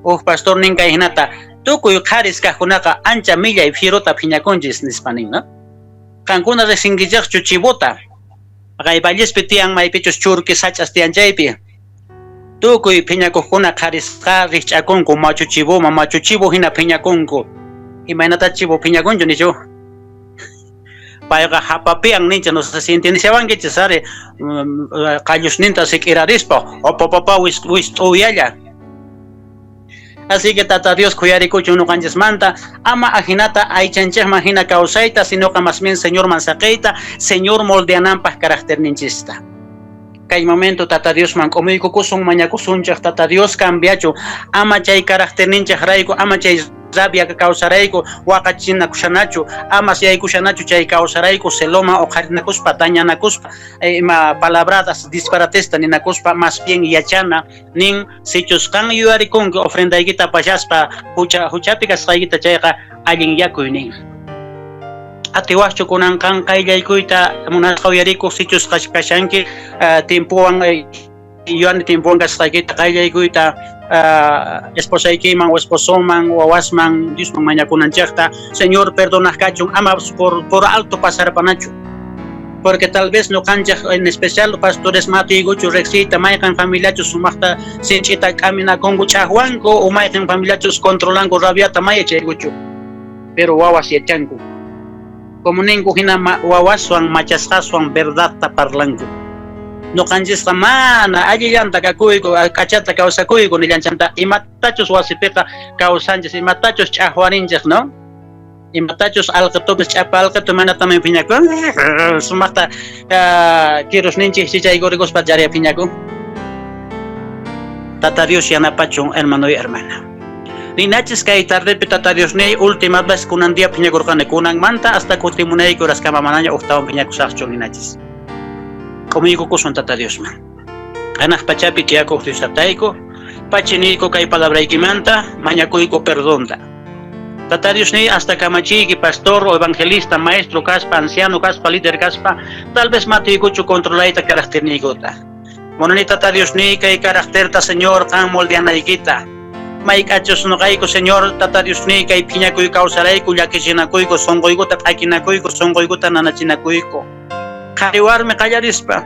Huk pastor nin kay hinata: "Tukuy qharis kaqkunaqa ancha millay fierota phiñakunchis", nispa nin, no? Qankuna riqsinkichikchu chivota? Kay vallespi tiyan, maypichus churki sach'as tiyan chaypi. Tukuy phiñakuqkuna qharisqa rikch'akunku machu chivoman, machu chivo hina phiñakunku. Imaynata chivo phiñakunchu nichu? Payqa hapapian ninchik, no sé si entiendeshawankichis ari, qallusninta sik'irarispa, opopapa wist'uyalla. Así que Tata Dios khuyarikuchun ñuqanchismanta, ama ajinata aychanchikman hina kawsayta, sinoqa más bien Señorman saqiyta, Señor moldeananpaq caracterninchista. Kay momento Tata Diosman k'umuykukusun, mañakusunchik Tata Dios cambiachu, ama chay caracterninchik rayku, ama chay rabia kawsarayku waqachinakushanachu, ama yaykushanachu chay kawsarayku celoman uqharinakuspa, dañanakuspa, ima palabratas disparatesta ninakuspa. Más bien yachana nin, sichus qan yuyarikunki ofrendaykita pashaspa hucha huchapi kasqaykita chayqa, allin yakuy nin. Atiwaqchu kunan qan qayllaykuyta, munasqa uyarikuq, sichus kashanki tiempowan, yuyani tiempowan kasqaykita, qayllaykuyta esposaykiman o esposoman, wawasman, Diosman mañakunanchikta, Señor perdonaq kachun, ama por alto pasarpanachu? Porque tal vez ñuqanchik, en especial pastores, matiykuchu riqsiyta mayqan familiachus sumaqta sinch'ita k'aminakunku, ch'aqwanku, o mayqan familiachus controlanku rabiata, ma yachaykuchu, pero wawas yachanku. Como ninku hina, wawaswan machasqaswan verdadta parlanku. Ñuqanchisqa mana allillanta kakuyku, k'achata kawsakuyku nillanchanta, imatachus wasipiqa kawsanchis, imatachus ch'aqwarinchik, no? Imatachus alqitupis, ch'apa alqitu mana también phiñakun, sumaqta kirusninchik chichaykurikuspa charia phiñakun. Tata Dios yanapachun, hermano y hermana. Ninachis kay tardepi Tata Diosniy última vez kunan día phiñakurqani kunanmanta hasta kutimunayki uraskama manaña ujtawan phiñakusaqchu ninachis. K'umuykukusun Tata Diosman. Hanaq pachapi tiyakuq Dios Tatayku, pachiniyku kay palabraykimanta mañakuyku perdonta. Tata Diosniy hasta kamachiyki pastor o evangelista, maestro kaspa, anciano kaspa, líder kaspa, tal vez matiykuchu controlayta caracterniykuta. Munani Tata Diosniy kay caracterta Señor qan moldeanaykita. Mayk'achus nuqayku Señor Tata Diosniy kay phiñakuy kawsarayku llakichinakuyku sunquykuta p'akinakuyku sunquykuta nanachinakuyku. Qhari warmi qallarispa,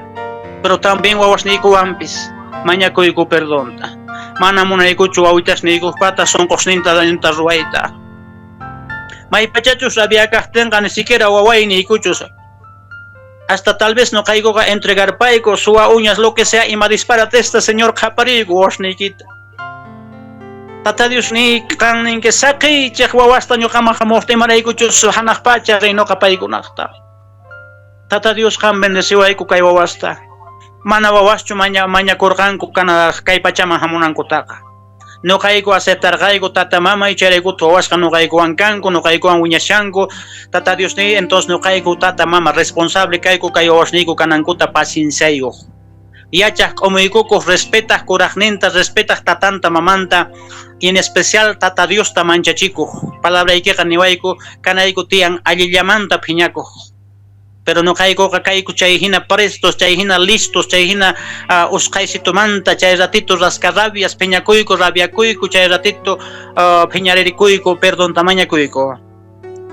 pero también wawasniykuwanpis mañakuyku perdonta. Mana munaykuchu wawitasniykupata sunqusninta dañuta ruwayta. Maypachachus rabiakaqtinqa ni siquiera wawayniykuchus hasta tal vez nuqaykuqa entregarpayku suwa uñas lo que sea ima disparatesta Señor qhapariyku wawasniykita. Tata Diosniy qan ninki saqiychej wawasta ñuqaman hamuqta imaraykuchus hanaq pacha reinoqa paykunaqta. Tata Dios qan bendeciwayku kay wawasta. Mana wawaschu mañakurqanku kana kay pachaman hamunankutaqa. Nuqayku aceptarqayku tata mamay chayraykuta wawasqa nuqaykuwan kanku, nuqaykuwan wiñashanku. Tata Diosniy entonces nuqayku tata mama responsable kayku kay wawasniyku kanankuta pacienciayuq. Yachaq k'umuykukuq respetaq kuraqninta, respetaq tatanta mamanta y en especial Tata Diosta manchachikuq. Palabraykiqa niwayku kanayku tiyan allillamanta phiñakuq. Pero nuqaykuqa kayku chay hina prestos, chay hina listos, chay hina usqhaysitumanta, chay ratito rascarrabias, phiñakuyku, rabiakuyku, chay ratito phiñaririkuyku, perdonta mañakuyku.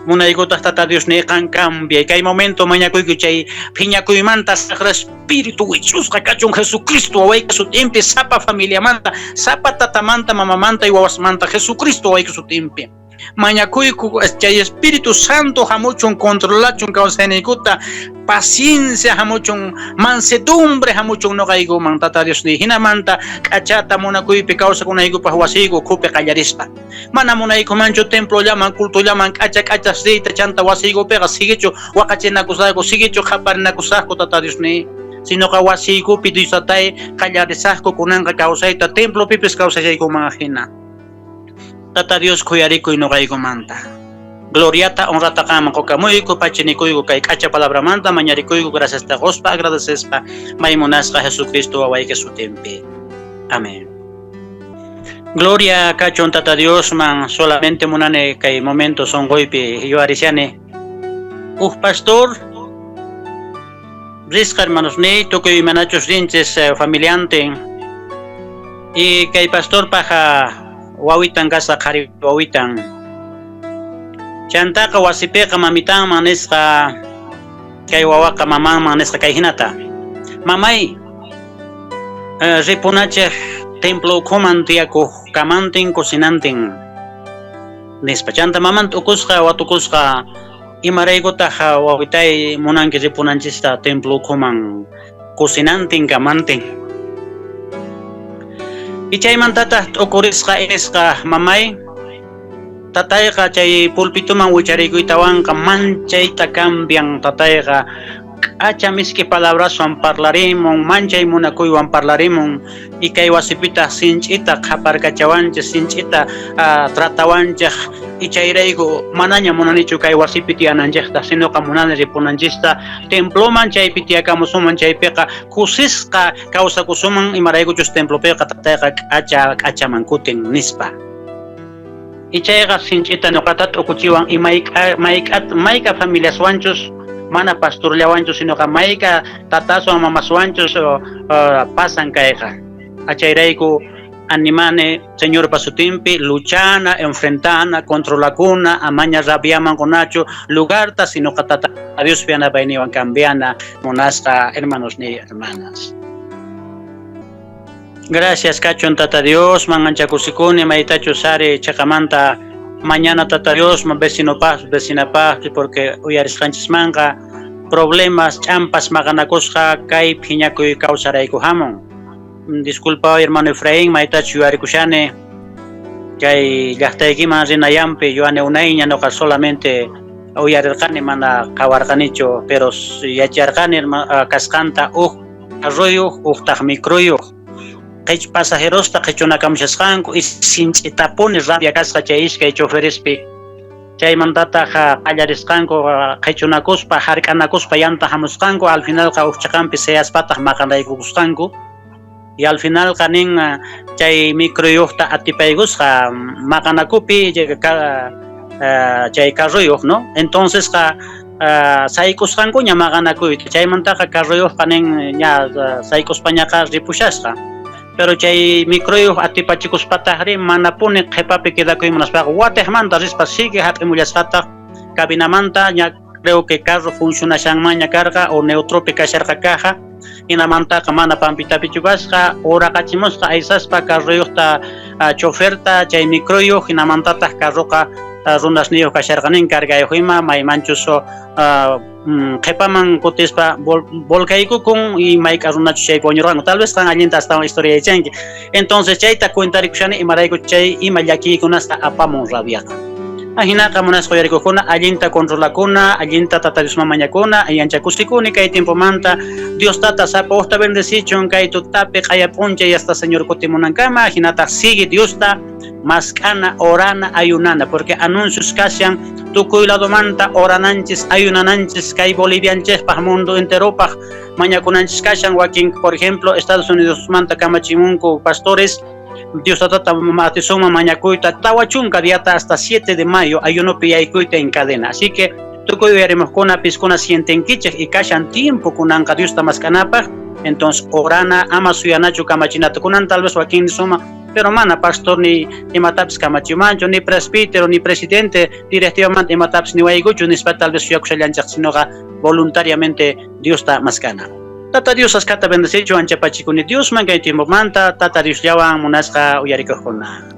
Munaykutaq Tata Diosniy qan cambiay. Kay momento mañakuyku chay phiñakuymanta saqra espíritu wichusqa kachun Jesucristo wawayki sutinpi sapa familiamanta, sapa tatamanta, mamamanta y wawasmanta Jesucristo wawayki sutinpi. Mañakuyku chay Espíritu Santo hamuchun controlachun kawsayniykuta paciencia hamuchun mansedumbre hamuchun nuqaykuman Tata Diosniy hinamanta k'achata munakuypi kawsakunaykupaq wasiyku ukhupi qallarispa. Mana munaykumanchu templollaman cultollaman k'acha k'achas riyta chanta wasiykupiqa siguichu waqachinakusaqku siguichu qhaparinakusaqku Tata Diosniy. Sinoqa wasiykupi Dios Tatay qallarisaqku kunanqa kawsayta templopipis kawsashaykuman hina. Tata Dios khuyarikuy nuqaykumanta. Gloriata honrata qanman qukamuyku pachinikuyku kay k'acha palabramanta mañarikuyku graciasta quspa agradecespa may munasqa Jesucristo wawayki sutinpi. Amén. Gloria kachun Tata Diosman solamente munani kay momento sunquypi yuwarishani. Uj pastor risqa hermanosniy tukuy imanachus rinchis familiantin y kay pastorpaj wawitan kasqa qhari wawitan. Chantaqa wasipiqa mamitanman nisqa kay wawaqa mamanman nisqa kay hinata. Mamay, ripunachej templo ukhuman tiyakuq kamantin cocinantin nispa. Chanta maman t'ukusqa watukusqa imaraykutaq wawitay munanki ripunanchista templo ukhuman cocinantin kamantin. Y chaymantataq t'ukurisqa nisqa mamay tatayqa chay pulpituman wicharikuytawanqa manchayta cambian tatayqa k'acha miski palabraswan parlarimun manchay munakuywan parlarimun y kay wasipitaq sinch'ita qhaparkachawanchik sinch'ita tratawanchik y chayrayku manaña munanichu kay wasipi tiyananchikta sinoqa munani ripunanchista temploman chaypi tiyakamusunman chaypiqa kusisqa kawsakusunman imaraykuchus templopiqa tatayqa k'acha k'achaman kutin nispa. Y chayqa sinch'ita ñuqata t'ukuchiwan y mayka familiaswanchus mana pastorllawanchu sinoqa mayka tataswan mamaswanchus pasan kayqa. Achayrayku animane Señorpa sutinpi luchana, enfrentana, controlakuna, amaña rabiaman kunachu lugarta sinoqa Tata Diospi yanapayniwan cambiana munasqa hermanos ni hermanas. Gracias kachun Tata Dios, man ancha kusikuni maytachu sari chaqamanta mañana Tata Dios man vecino paz, vecina paz, porque uyarisqanchismanqa problemas ch'ampas maqanakusqa kay phiñakuy kawsarayku hamun. Disculpa hermano Efraín, maytachu yuyarikushani kay llaqtaykiman rinayampi yuani unayña nuqa solamente uyarirqani mana qhawarqanichu, pero yacharqani kasqanta uj arroyuq uqtaq microyuq. Qhech pasajerosta qhechunakamushasqanku y sinch'itapuni rabia kasqa chay iskay choferespi. Chaymantataq qallarisqanku qhechunakuspa, hark'anakuspa yanta hamusqanku, al finalqa uj chiqanpi seyaspataq maqanaykukusqanku. Y al finalqa nin chay microyuqta atipaykusqa maqanakupi chay carroyuq, ¿no? Entoncesqa sayk'usqankuña maqanakuyta, chaymantaqa carroyuqqa nin ña sayk'uspañaqa ripushasqa. Pero chay microyuq atipachikuspataqri manapuni qhipapi quedakuy munaspaqa watiqmanta rispa sigue hap'imullasqataq cabinamanta, ña creo que carro funcionashanmanña karqa o neutropi kasharqa caja, hinamantaqa mana pampitapichu kasqa, uraqachimusqa aysaspa carroyuqta choferta chay microyuq, hinamantataq carroqa runasniyuq kasharqa nin cargayuq ima maymanchus qhipaman kutispa volcaykukun y mayk'a runachus chaypi wañurqanku. Tal vez qan allinta astawan historia yachanki. Entonces chayta cuentarikushani imarayku chay ima llakiykunasta apamun rabiaqa. Ajinaqa munasqa uyarikuqkuna, allinta controlakuna, allinta Tata Diosman mañakuna, ancha kusikuni kay tiempomanta. Dios Tata sapa ujta bendecichun kay tutapi q'aya p'unchay hasta Señor kutimunankama, hinataq sigue Diosta mask'ana, orana, ayunana, porque anuncios kashan tukuy ladomanta orananchis, ayunananchis kay Bolivianchikpaq, mundo enteropaq mañakunanchis kashan. Wakin, por ejemplo, Estados Unidosmanta kamachimunku pastores, Dios Tatata atisunman mañakuyta 40 diata hasta 7 de mayo ayunopi yaykuyta en cadena. Así que tukuy uyarimuqkuna piskuna sientenkichik y kashan tiempo kunanqa Diosta mask'anapaq, entonces orana, ama suyanachu kamachinata. Kunan tal vez wakin suma, pero mana pastor ni imatapis kamachimanchu, ni presbítero, ni presidente directivamanta imatapis niwaykuchu nispa tal vez suyakushallanchik, sinoqa voluntariamente Diosta mask'ana. Tata Dios askata bendecichu, anchapachikuni Diosman kay tiempomanta, Tata Diosllawan munasqa uyarikuqkuna.